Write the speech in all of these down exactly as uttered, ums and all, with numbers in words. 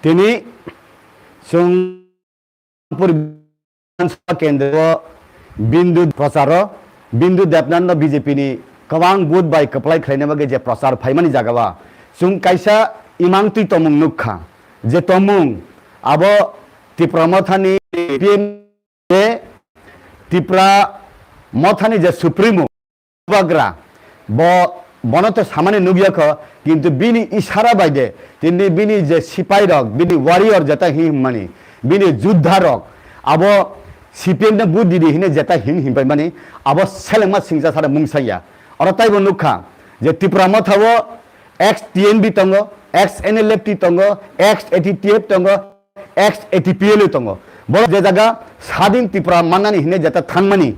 Tini chwng Pur Bidhan Sabha kendro Bindu procharo, Bindu Debnath no B J P ni kwbang vote bai kwplai khlaina bagwi je prochar phaimani jaga o chwng kaisa imang twi tongmung nukha, je tongmung abo Tipra Mothani P M je Tipra Mothani je Supremo Bubagra, bo, bono to samani nukya kho, kintu bini isara bai de, tini bini je sipai rok, bini warrior jeta hin mani, bini juddha rok, abo C P M no vote didi hine jeta hin hin pai mani, abo selengma singsa sara mungsa ya. Oro taibo nukha, je Tipra Motha o ex T N B tongo, ex N L F T tongo, ex A T T F tongo, ex A T P L tongo. Borok je jaga sadin Tipra mannani hine jeta thangmani,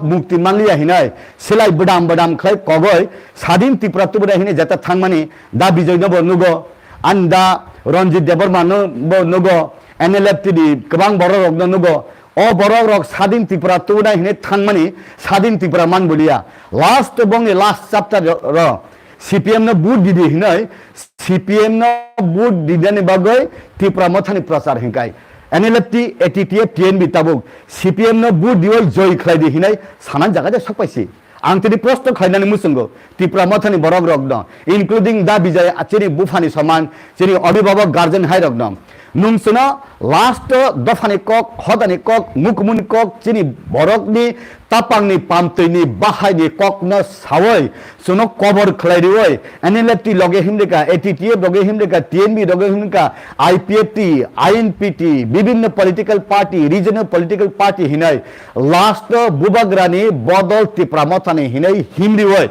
mukti manliya hinai, selai bwdam bwdam khlai kogoi, sadin Tripura tubuna hinai jeta thangmani, da Bijoy no bo nugo, ani da Ranjit Debbarma no bo nugo, N L F T ni kwbang borok rok no nugo, o borok rok sadin Tripura tubuna hinai thangmani, sadin Tripura man buliya. Last bongni last chapter ro, C P M no vote didi hinoi, C P M no vote didani bagoi Tipra Mothani prochar hinkai. N L F T, A T T F, T N B tabuk C P M no vote diwai joi khlai di hinai sanan jaga de sokpaisi. Ang tini prosto khlainani muchungo Tipra Mothani borok rok no, including da Bijay, chini buphani soman, chini abhibhabok guardian hai rok no. Nung chwngno last o dophani kok, hodani kok, mukumuni kok, chini borokni tapangni pamtwini bahaini kokno sawi, chwngno kobor khlai riwi, N L F T loge himrika, A T T F loge himrika, T N B loge himrika, I P F T, I N P T, bibinno political party, regional political party hinai last o Bubagrani bodol Tipra Mothani hinai himriwi.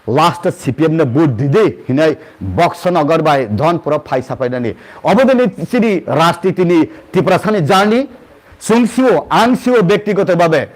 Last C P M no vote didi hinai Boxanagar bai Dhonpuro phai sapainani. Obodini chini rajniti ni Tiprasani journey chwng sio, ang sio bektigoto babe.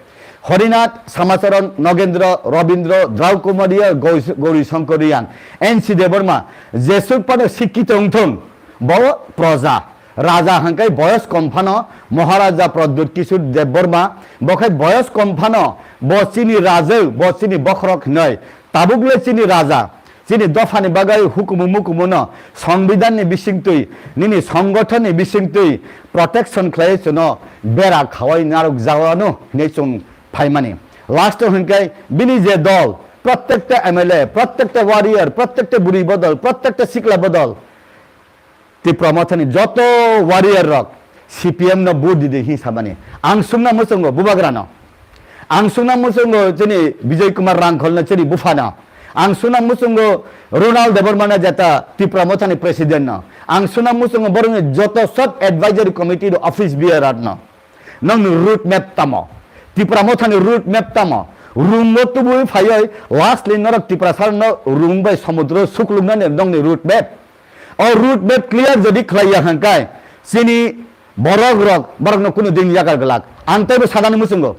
Horinath, Samacharan, Nogendra, Robindra, Draukumaria, Gau-, Gauri Shankar Riyan, N C Debbarma, jesuk pano sikkito wngthung, bo proja. Raja hwnkhai boyos kom phano Maharaja Pradyut Kishore Debbarma, bo khai boyos kom phano bo chini rajau, bo chini bokhorok hinoi. Tabuk le chini raja, chini dophani bagwi hukumu mukumu no, Songbidan ni bisingtwi, nini songothon ni bisingtwi protection khlai chwngno bera khawai narwk jagano hinwi chwng phaimani. Last o hwnkhai bini je dol, prottekta M L A, prottekta warrior, prottekta bwrwi bodol, prottekta sikla bodol, Tipra Mothani joto warrior rok C P M no vote didi hi samani. Ang sungna muchungo Bubagra no. Ang sungna muchungo chini Bijoy Kumar Rangkhol no chini bupha no. Ang sungna muchungo Ronald Debbarma no jeta Tipra Mothani president no. Ang sungna muchungo borokni joto sub advisory committee ro office bearer no. Nokni road map tamo? Tipra Mothani road map tamo? Room o tubui phaioi lastly norok Tiprasa no room bai somudro suklumnani nokni road map. O road map clear jodi khlaiya hwnkhai chini borok rok, borok no kunu din yakar glak. Ang teibo sanani muchungo.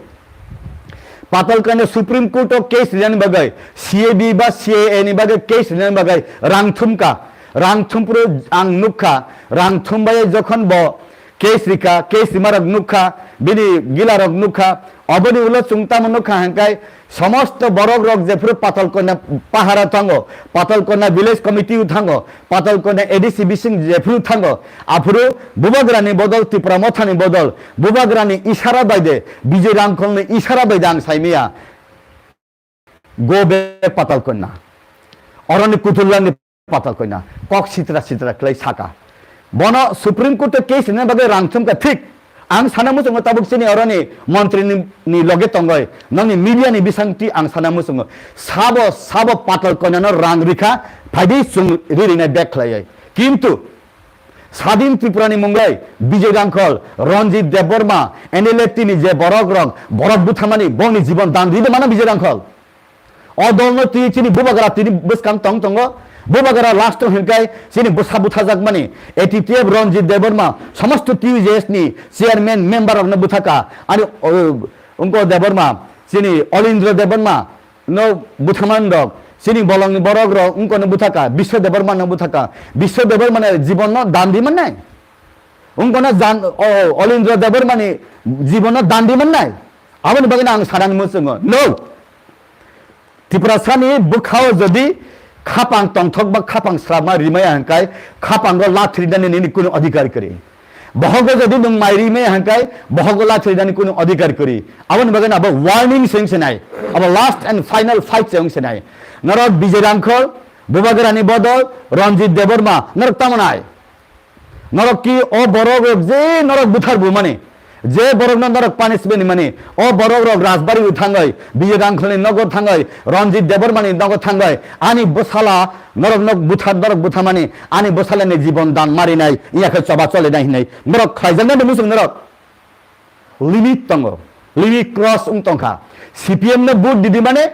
Patalkanya Supreme Court o case rinani bagwi, C A D ba C A A ni bagwi case rinani bagwi rang thumka. Rang thumpro ang nukha, rang thumbai jokhon bo case rika, case rimarok nukha, bini gilarok nukha, oboni ulo chwng tamo nukha hwnkhai, somosto borok rok jephuru Patalkanya pahara thango, Patalkanya village committee o thango, Patalkanya A D C bising jephuru thango, aphuru Bubagrani bodol, Tipra Mothani bodol, Bubagrani isara baide, Bijay Rangkholni isara baide ang saimaya. Go back Patalkanya. Oroni Kutulani Patalkanya. Kok sitra sitra khlai saka. Bono Supreme Court o case rina bagwi rang thumkha thik. Ang sana muchungo tabuk chini oroni montri ni, ni loge tongoi. Nokni media ni bisingtwi ang sana muchungo. Sabo, sabo Patalkanya no rang rikha, phaidi chwng ri rinai back khlaioi. Kintu Sadin Tripura ni mungwi Bijay Rangkhol, Ranjit Debbarma, N L F T ni je borok rok, borok buthamani, bongni jibon dan ride mano Bijay Rangkhol. O dol no twi chini Bubagra tini bwskang tong tongo. Bubagra last o hwnkhai chini bwsa buthajakmani A T T F Ranjit Debbarma, somosto T U J S ni chairman member rok no buthaka. Ani, o, wngko Debbarma, chini Olindra Debbarma, no buthaman rok, chini bolongni borok rok wngkano buthaka, Biswa Debbarma no buthaka, Biswa Debbarma ni jibon no dan di mannai? Wngkano jan, o, Olindra Debbarma ni jibon no dan di mannai? Aboni bagwi no ang sanani muchungo. No! Tiprasani bwkhao jodi khapang tongthok ba khapang srapma rimaya hwnkhai khapango lathrinani nini kunu adhikar kwrwi. Bohogo jodi nwng mai rimaya hwnkhai bohogo lathrinani kunu adhikar kwrwi. Aboni bagwi abo warning se wngse nai, abo last and final fight se wngse nai. Norok Bijay Rangkhol, Bubagrani bodol Ranjit Debbarma norok tamo nai? Norok ki o borok rok je norok buthar bumani, je borok no norok punishment mani, o borok rok Rajbari o thangoi, Bijay Rangkhol ni nogo thangoi, Ranjit Debbarma ni nogo thangoi, ani bwsala norok no buthar, norok buthamani, ani bwsala ni jibon dan marinai, iya khe choba cholinai hinai norok khlaijaknai de musung norok. Limit tongo, limit cross wng tongkha. C P M no vote didi mane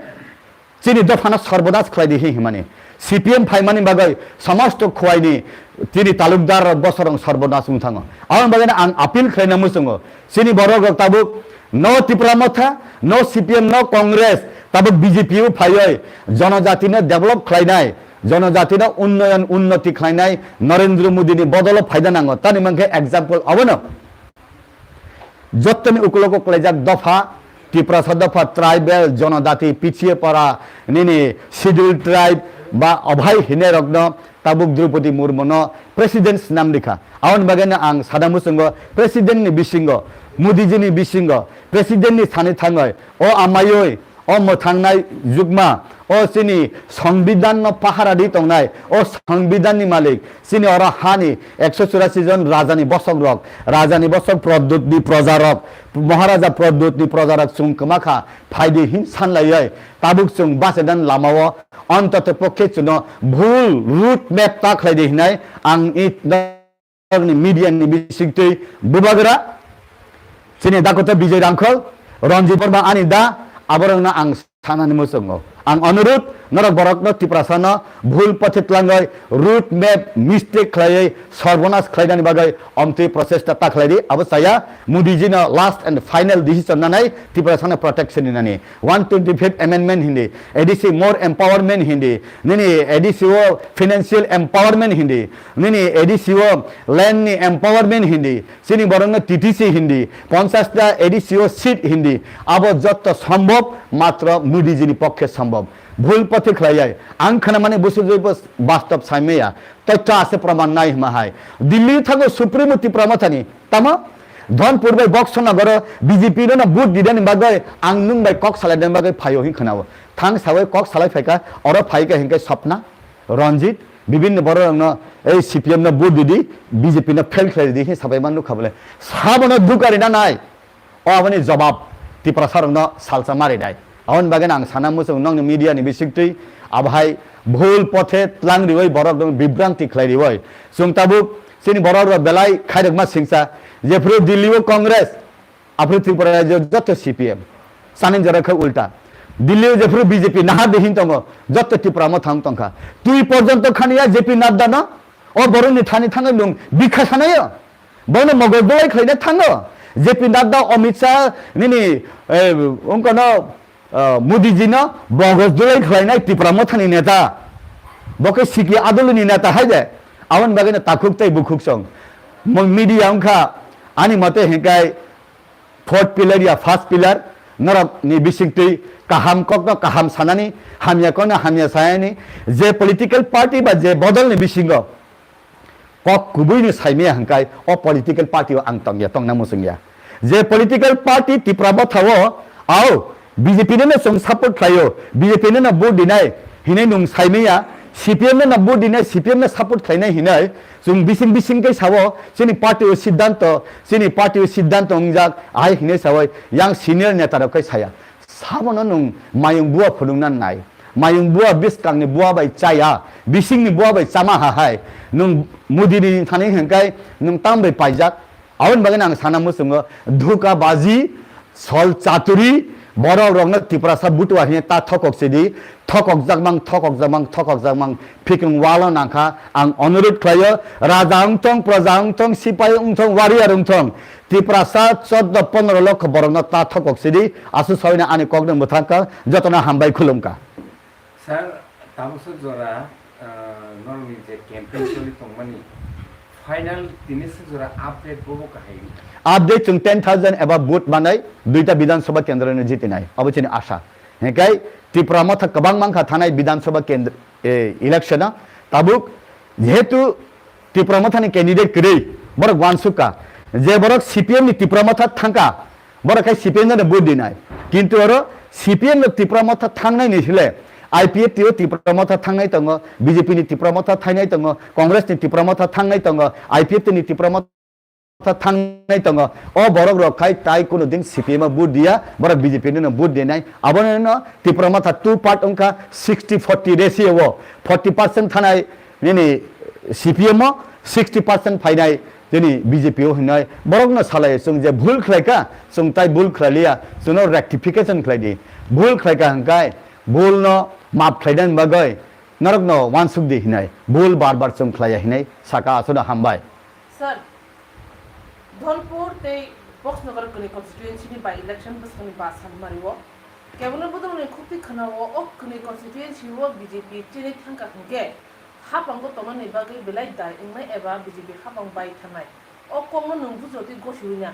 chini dophano sorbonas khlai di hi himani. C P M phaimani bagwi somosto khuaini chini talukdar rok bosorong sorbonas wng thango. Aboni bagwi ang appeal khlaina muchungo. Chini borok rok tabuk no Tipra Motha, no C P M, no Congress, tabuk B J P o phaioi jonojatino develop khlainai, jonojatino unnoyon unnoti khlainai Narendra Modi ni bodolo phaida nango. Tani mankhe example abono. Jottoni ukulogo kwlaijak dopha, Tiprasa dopha, tribal, jonodati, pichiye para, nini scheduled tribe ba obai hinai rokno tabuk Draupadi Murmu no president swnam rikha. Aboni bagwi no ang sana muchungo president ni bisingo, Modi ji ni bisingo, president ni sani thangoi, o amayoi, o mwthangnai jukma, o chini Songbidan no pahara di tongnai, o Songbidan ni malik, chini oro hani ekso churasi jon raja ni bosok rok, raja ni bosok Pradyut ni proja rok, Maharaja Pradyut ni proja rok chwng kwma kha, phai di hin san laioi, tabuk chwng bachadan lama o, ontoto pokhe chwngno bhul route map ta khlai di hinai ang i ni media ni bisingtwi bubagra, chini dakoto Bijay Rangkhol, Ranjit Debbarma ani da, aborokno ang sanani muchungo. Ang onurut, norok borokno Tiprasano bhul pothe tlangwi, route map mistake khlaiwi, sorbonas khlainani bagwi omtwi prochesta ta khlai di. Abo chaya, Modi ji no last and final decision nanai Tiprasano protection ni nani. One twenty-fifth amendment hindi, A D C more empowerment hindi, nini A D C o financial empowerment hindi, nini A D C o land ni empowerment hindi, chini borokno T T C hindi, ponchash ta A D C o seat hindi, abo jotto sombhob matro Modi ji ni pokkhe sombhob. Bhul pothe khlaiyai, ang khana mani busu joi bas-, bastob saimaya, toitto ase proman nai hima hai. Delhi thango Supremo Tipra Mothani, tamo? Dhonpur bai Boxo Nagoro B J P no na vote didani bagwi ang nwng bai kok salaidani bagwi phaio hin khwnao. Thang sawi kok salai phaika, oro phaika hinkhe Swapna, Ranjit, bibinno borok rokno ei C P M no vote didi, B J P no fail khlai didi hin sabai man nukha bole. Sabono dukarina nai. O aboni jobab Tiprasa rokno salsa mari nai. Aboni bagwi ang sana muchung nokni media ni bisingtwi abohai bhul pothe tlang riwi borok rok bibranti khlai riwi. Chwng tabuk chini borok rok belai khairokma singsa. Jephru Delhi o Congress, aphru Tripura rajyo joto C P M. Sani jora khe ulta. Delhi o jephru B J P nahar de hin tongo, joto Tipra Motha wng tongkha. Twi porjonto khaniya J P Nadda no, o borok ni thani thangwi nwng bikha sanayo. Bono mogol dolai khlaina thango. J P Nadda, Amit Shah, nini, eh, wngkano, eh, Modi ji no mogol dolai khlainai Tipra Mothani neta. Bo khe sikhi adolni neta hai de. Aboni bagwi no takhuk tei bukhuk song. Mo-, media wngkha, ani mote hinkai fourth pillar ya first pillar, norok ni bisingtwi kaham kokno kaham sanani, hamya kokno hamya sanani, je political party ba je bodolni bisingo kok kubui ni saimaya hwnkhai o political party o ang tongya, tongna muchungya. Je political party Tipra Motha o, au, B J P no no chwng support khlaio, B J P no no vote dinai hinwi nwng saimaya, C P M no no vote dinai, C P M no support khlainai hinwi chwng bising bising khe sao, chini party o siddhanto, chini party o siddhanto wngjak, ahai hinwi sawi yang senior neta rok khe saya. Sabono nwng mayung bua phunukna nai. Mayung bua bwskangni bua bai chaya, bisingni bua bai chama ha hai. Nwng Modi ni thani hwnkhai nwng tam bai paijak. Aboni bagwi ang sana muchungo dhuka baji, sol chaturi, borok rokno Tiprasa butua hine ta thokok sidi, thokok jakmang, thokok jakmang, thokok jakmang, phikung walo nangkha. Ang onurut khlaio, raja wngthong, praja wngthong, sipai wngthong, warrior wngthong, Tiprasa chordo pondro lokho borokno ta thokok sidi, asu sawina ani kokno mwthangkha, jotono hambai khulumkha. Sir, tabuksa jora, ah, norokni je campaign choli tongmani, final tini se jora update bobo kahai wngkha. Update chwng ten thousand eba vote manai, duita Bidhan Sabha kendro no jitinai, abo chini asha. Hinkhe Tipra Motha kwbang mankha thanai Bidhan Sabha kendro, eh, election o tabuk jehetu Tipra Motha ni candidate kwrwi, borok uansuk kha je borok C P M ni Tipra Motha thang kha, borok khai C P M no vote dinai. Kintu oro C P M no Tipra Motha thangnai ni sile I P F T o Tipra Motha thangnai tongo, B J P ni Tipra Motha thangnai tongo, Congress ni Tipra Motha thangnai tongo, I P F T ni Tipra Motha thangnai tongo. O borok rok khai tai kuno din C P M o vote diya, borok B J P no vote dinai. Abono no Tipra Motha two part wngkha, sixty forty ratio o forty percent thanai nini C P M o, sixty percent phainai nini B J P o hinoi. Borok no salai chwng je bhul khlai kha, chwng tai bhul khlai liya, chwngno rectification khlai di. Bhul khlai kha hwnkhe bhul no map khlainani bagwi norok no uansuk di hinoi. Bhul bar bar chwng khlaiya hinoi saka, asono hambai. Sir, Dholpur tei Boxnagar kwnwi constituency ni by election bwskangni ba salmari o kebengno bodolni khukti khna o, o kwnwi constituency o B J P chini thangkha hwnkhe haphango tongnani bagwi belai dai wngnai eba B J P haphang bai thangnai. O kokno nwng bujo tei gosiwi na?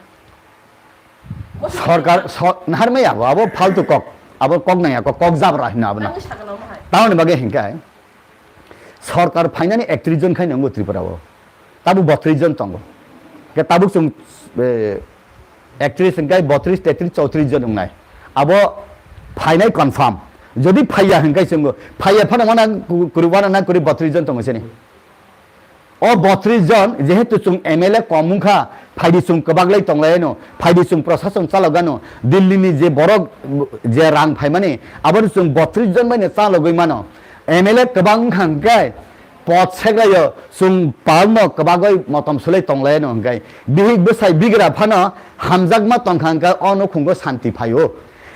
Gosiwi Sorkar na? So-, naharmai abo, abo faltu kok, abo kok nangya kok, kok jabra hino abono. Ani sakano omo hai. Tamoni bagwi hinkhe, Sorkar phainani ektris jon khai nango Tripura o. Tabuk botris jon tongo. Ke tabuk chwng, eh, ektris hwnkhe botris, tetris, chowtris jon wngnai. Abo phainai confirm. Jodi phaiya hwnkhe chwngo, phaiya phano mana ku-, kuri wana na kuri botris jon tongo sini. O botris jon, jehetu chwng M L A kom wngkha, phaidi chwng kwbaglai tonglaino, phaidi chwng prosason chalogano, Delhi ni je borok je rang phaimani, abono chwng botris jon baino chalogwi mano. M L A kwbang wngkha hwnkhe, pot seklaio, chwng palno kwbagwi motom sulai tonglaino hwnkhe, bihik bwsai bigra phano hamjakma tongkha hwnkhe, o nukhungo santi phaio.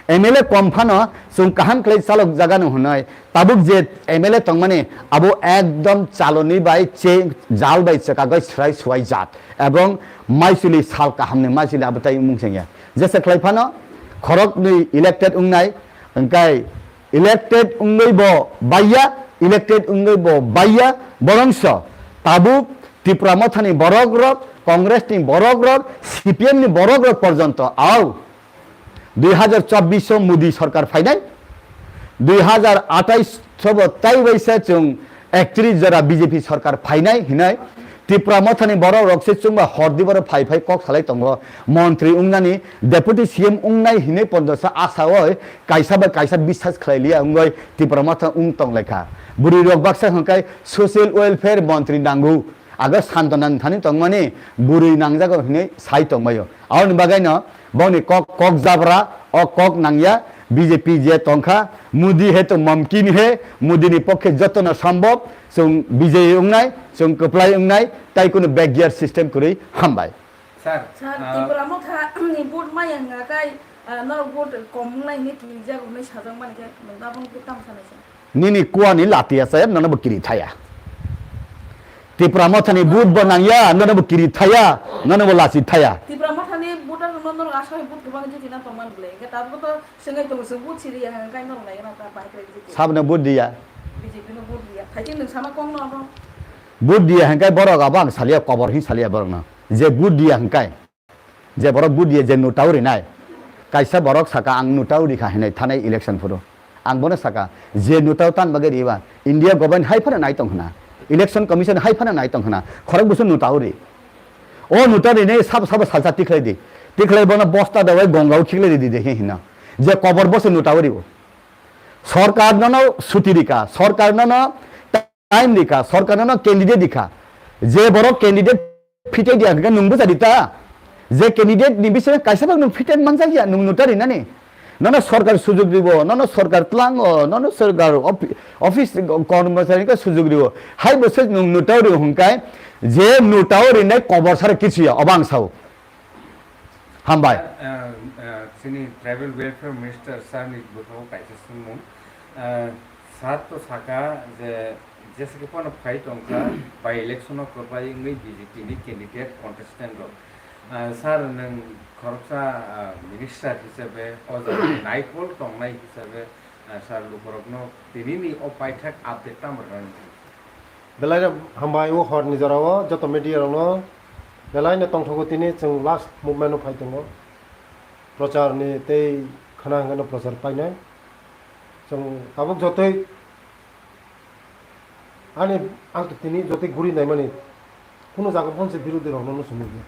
M L A kom phano chwng kaham khlai chalokjagano hwnwi, tabuk je M L A tongmani, abo ekdom chaloni bai che-, jal bai chekagwi swrai swai jat, ebong maisuli sal kahamni maisuli abo tai mung chengya. Jesa khlai phano khoroknwi elected wngnai, hwnkhe elected wngwi bo baiya, elected wngwi bo baiya, borongso tabuk Tipra Mothani borok rok, Congress ni borok rok, C P M ni borok rok porjonto au dui hajar chobbish o Modi sorkar phainai, dui hajar athais o bo tai waisa chwng ektris jora B J P sorkar phainai hinai Tipra Mothani borok rok se chwngba hordi boro phai phai kok salai tongo, montri wngnani, deputy C M wngnai hinwi porjosa asa oi kaisa bai kaisa biswas khlai liya wngwi Tipra Motha wng tong lai kha. Bwrwi rok baksa hwnkhe social welfare montri nango. Ago santona thani tongmani bwrwi nangjago hinwi sai tongbaio. Aboni bagaino bongni kok, kok jabra, o kok nangya, B J P je tongkha, Modi he to mumkin he, Modi ni pokhe jotono sambhob, chwng bijoyi wngnai, chwng kwplai wngnai, tai kunu backyard system kwrwi hambai. Sir, Sir, ah, Tipra Motha ni vote maya hwnga kai, ah, norok vote kom wngnai hinwi twijak hwnwi sajak mani khe, nwng abono khe tamo sanai se? Nini kuani lati asa, nono bo kiri thaya. Tipra Mothani vote bo nangya, nono bo kiri thaya, nono bo lasi thaya. Tipra Mothani voter no norok aswk vote kwbang jiti na tongmani bwle. Hwnkhe tabuk to swngwi tongo, swng vote siri ya, hwnkhe norok nai na ta bai kre jiti. Sabno vote diya? B J P no vote diya. Phaikhe nwng sana kong no abo. Vote diya hwnkhe borok abo ang saliya, kobor hin saliya borok no. Je vote diya hwnkhe. Je borok vote diya je nota o rinai, kaisa borok saka ang nota o rikha hinwi thanai election phuru. Ang bono saka je nota o tan bagwi riba India government hai phano nai tong khna, election commission hai phano nai tong khna, khorok bwswk nota o ri. O nota rinai sabo sabo salsa tikhlai di, tikhlai bono bosta dawai gonga o khiklai di de hino. Je kobor bo se nota o ribo. Sorkar nono suti rikha, sorkar nono time rikha, sorkar nono candidate rikha. Je borok candidate fitai diya hwnkhe nwng bwsa rita. Je candidate ni bisingo kaisa bai nwng fitai manjak ya, nwng nota rinani. Nono sorkar sujug ribo, nono sorkar tlango, nono sorkar ofi-, office kormochari khe sujug ribo. Hai bwswk nwng nota rio hwnkhe je nota rinai kobor sara kichu ya, obo ang sao. Hambai. Ah, ah, chini Tribal Welfare Minister sir ni bwkha o kaisa swngmung. Ah, sir to saka je jesa khe phano phai tongkha by election o kwplai wngwi B J P ni candidate contestant rok. Ah, sir nwng khoroksa, ah, minister hisabe o jaga naikol tongnai hisabe, ah, sir lukurokno tinini o paithak update tamo rwna nangkha? Belai no hambai o hor ni jora o joto media rok no belai no tongthogo tini chwng last movement o phai tongo prochar ni tei khwna hwnkhe no prochar painai chwng tabuk jotoi Ani ang to tini jotoi guri naimani kunu jaga phone se birodhi rokno nusi nukya.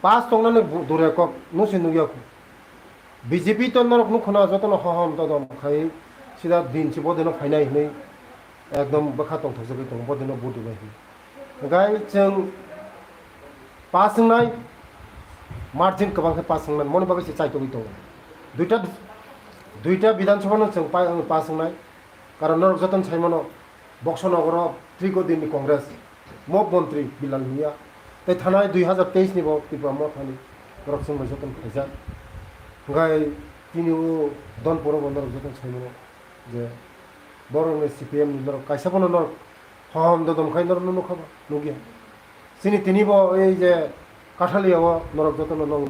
Pass tongnani bu-, dure kok nusi nukya. B J P to norok nukhuna jotono hohom todom khai sida din si bodino phainai hinui ekdom bwkha tongthokjagwi tongo bodino vote rwnai hinui. Hwnkhe chwng pass wngnai, margin kwbang khe pass wngnai, moni bagwi se chaitogwi tongo. Duita, duita Bidhan Sabha no chwng pa-, pass wngnai, karon norok jotono sai mano, Boxo Nogoro Triko Din ni Congress, Mop Montri Bilal Miya, tei thanai dui hazar teis ni bo Tipra Mothani borok chwng bai jotono phaijak. Hwnkhe tini o Donpuro bo norok jotono sai mano je borok ni C P M ni norok kaisa bono norok hohom dodom khai norok no nukha ba, nukya. Chini tini bo ei je Kathalia o norok jotono nong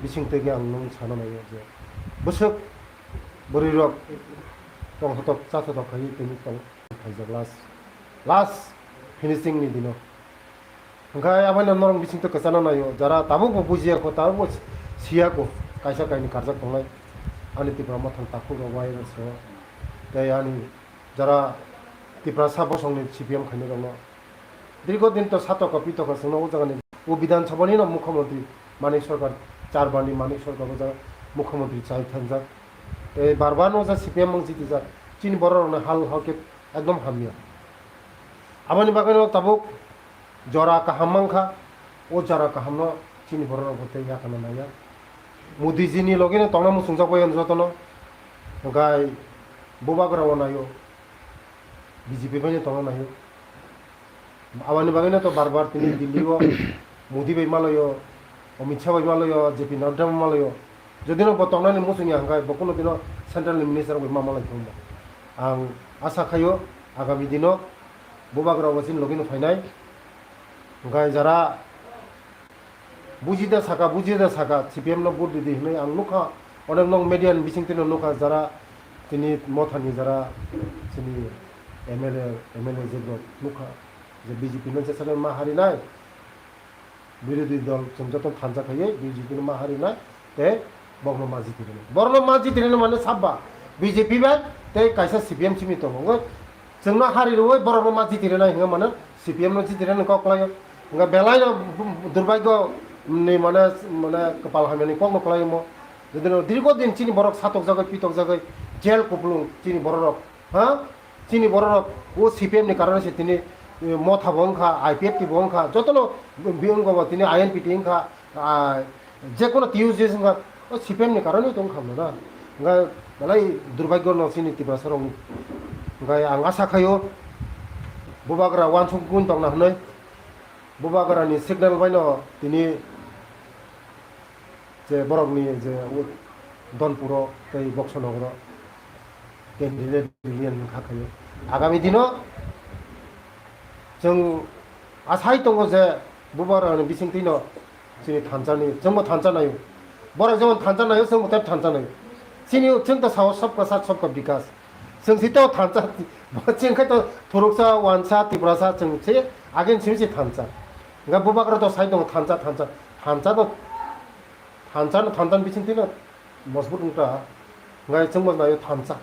bising twi ang nong sana nai je bwswk bwrwi rok tongthotok chathotok khai tini tong phaijak last, last finishing ni dino. Hwnkhe aboni norok bising twi kwchana naio jara tabuk bo bujiya kho tabuk bo siya kho kaisa kainwi karjak tongnai ani Tipra Mothani takhuk rok wai rok se tei ani jara Tiprasa bosongni C P M khainai rokno. Dirgo din to satokha pitokha chwngno o jagani o Bidhan Sabha ni no Mukhyamantri Manik Sarkar, char bani Manik Sarkar o jaga Mukhyamantri chai thangjak. Tei bar bar no ja C P M mang jitijak. Chini borok rokno hal hal khe ekdom hamya. Aboni bagwi no tabuk jora kaham mankha, o jora kaham no chini borok rok bo tei yakana naiya. Modi ji ni loge no tongna muchungjak bai jotono. Hwnkhe bubagra o naio, B J P bai no tongna naio. Aboni bagwino to bar bar tini Delhi o Modi bai malaio, Amit Shah bai malaio, J P Nadda bai malaio. Jodi no bo tongnani muchungya hwnkhe bo kuno dino central ni minister bai ma malai thung bo. Ang asa khaio agami dino bubagra bo chini logino phainai. Hwnkhe jara Buji da saka, buji da saka, C P M no vote ridi hinui ang nukha, onek nok media ni bising twi no nukha, jara tini Mothani jara chini M L A, M L A jebrok nukha, je B J P no jesano ma harinai, birodhi dol chwng joto thansa khaiwi B J P no ma harinai, tei bokno ma jiti rino. Borokno ma jiti rino mane sabba, B J P bai tei kaisa C P M simi tongo. Chwngno hari rwui borokno ma jiti rwnai hwnwi mano, C P M no jiti rwnai kok kwlaio. Hwnba belai no durbaigyo ni mane, mane kwpal hamya ni kok no kwlai omo. Jodi no dirgo din chini borok satok jagwi, pitok jagwi, jail kupulung chini borok rok, ha? Chini borok rok o C P M ni karone se tini, eh, Motha bo wngkha, I P F T bo wngkha, jotono bi wngkha bo tini I N P T wngkha, ah, je kono T U J wngkha, o C P M ni karone tong khamno na. Hwnba belai durbaigyo no chini Tiprasa rok. Hwnba ang asa khaio bubagra wansuk gun tongna hwnwi. Bubagra ni signal bai no tini je borok ni je u-, Donpuro tei Boxo Nogoro candidate release wngkha khaio. Agami dino chwng asai tongo je bubagra ni bisingtwi no chini thansa ni, chwngbo thansa naio. Borok jemon thansa naio, chwngbo tei thansa naio. Chini chwng to sao sabka sath sabka bikas. Chwng si to thansa, chwng khai to phuruksa, wansa, Tiprasa, chwng si again chwng si thansa. Hwnba bubagra to sai tongo thansa, thansa, thansa to, thansa no, thansa ni bisingtwi no mojbut wngkha. Hwnba chwngbo naio thansa.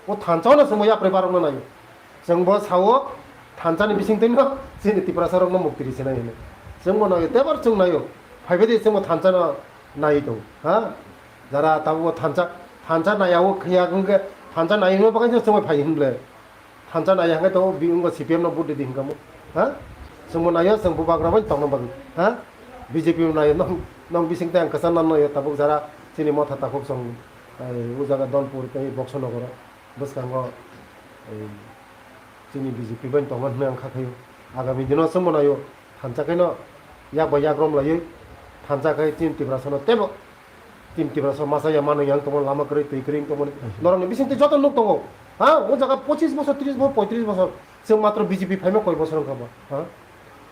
O thansa no chwngbo yapri barokno naio. Chwngbo sao thansa ni bisingtwi no chini Tiprasa rokno mukti risi nai hwnwi. Chwngbo naio, tebar chwng naio. Phaibai di chwngbo thansa no nai tongo. Ha? Jara tabukbo thansa, thansa naiya o khiya hwnkhe thansa nai hwnwi bagwi chwngbo phai hwn ble. Thansa nai hwnkhe to bini wngkha C P M no vote ridi hwnkha mo. Ha? Chwngbo naio chwng bubagra bai tongna bagwi. Ha? B J P bo naio nong, nong bising tei ang kwchang nang naio tabuk jara chini Motha takhuk chwng, eh, o jaga Donpur tei Boxo Nogoro bwskango, eh, chini B J P bai tongna hwnwi ang kha khaio. Agami dino chwngbo naio thansa khe no yak bai yak rom laiwi thansa khe chini Tiprasa no teibo Team Tiprasa masa ya mano yang tongmani lama kwrwi twi kwrwi wng tongmani. Norokni bisingtwi joto nuk tongo. Ha? O jaga pochis bosor, tris bosor, poitris bosor. Chwng matro B J P phaima koi bosor wngkha ba. Ha?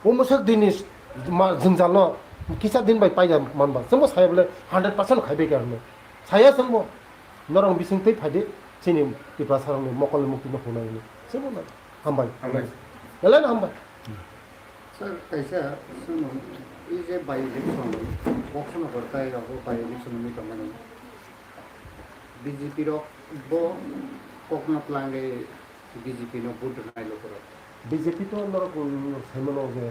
O mwswk dini s-, ma-, jwngjalno kisa din bai paiya manba. Chwngbo saya bole hundred percent khaibai kha hwnwi. Saya chwngbo. Norok bisingtwi phaidi chini Tiprasa rokni mokolni muktino hwnwi. Chwngbo na. Hambai. Hambai. Belai no hambai. Sir, kaisa swngmung, i je by-election, Boxo Nogor tai rogo by-election wngwi tongmani. B J P rok bo kokno twlangwi B J P no vote rwnai lukurok? B J P to norok, um, saimano je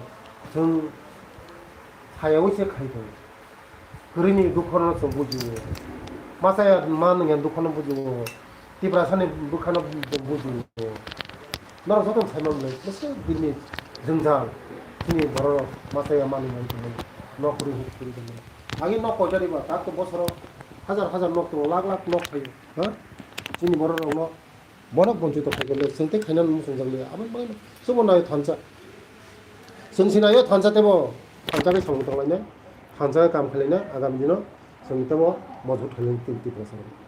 chwng sayawi se khai tongo. Kwrwini dukhono chwng bujiwo. Machaya ma nungya dukhono bujiwo. Tiprasani bwkhano bujiwo. Norok jotono saimano le bwswk bini jwngjal. Chini bororok machaya ma nungya tongmani. Nok kwrwi huk kwrwi tongmani. Agi nok koita riba, tak to bosoro hajar hajar nok tongo, lakh lakh nok phaio. Ha? Chini bororokno Bono bonchito khaikhe le chwng tei khainani muchungjak liya. Aboni bagwino chwngbo naio thansa. Chwng se naio thansa teibo thansa bai samung tanglainai, thansa bai kam khlainai, agami dino chwng teibo mojbut khlainai tei Tiprasa rok.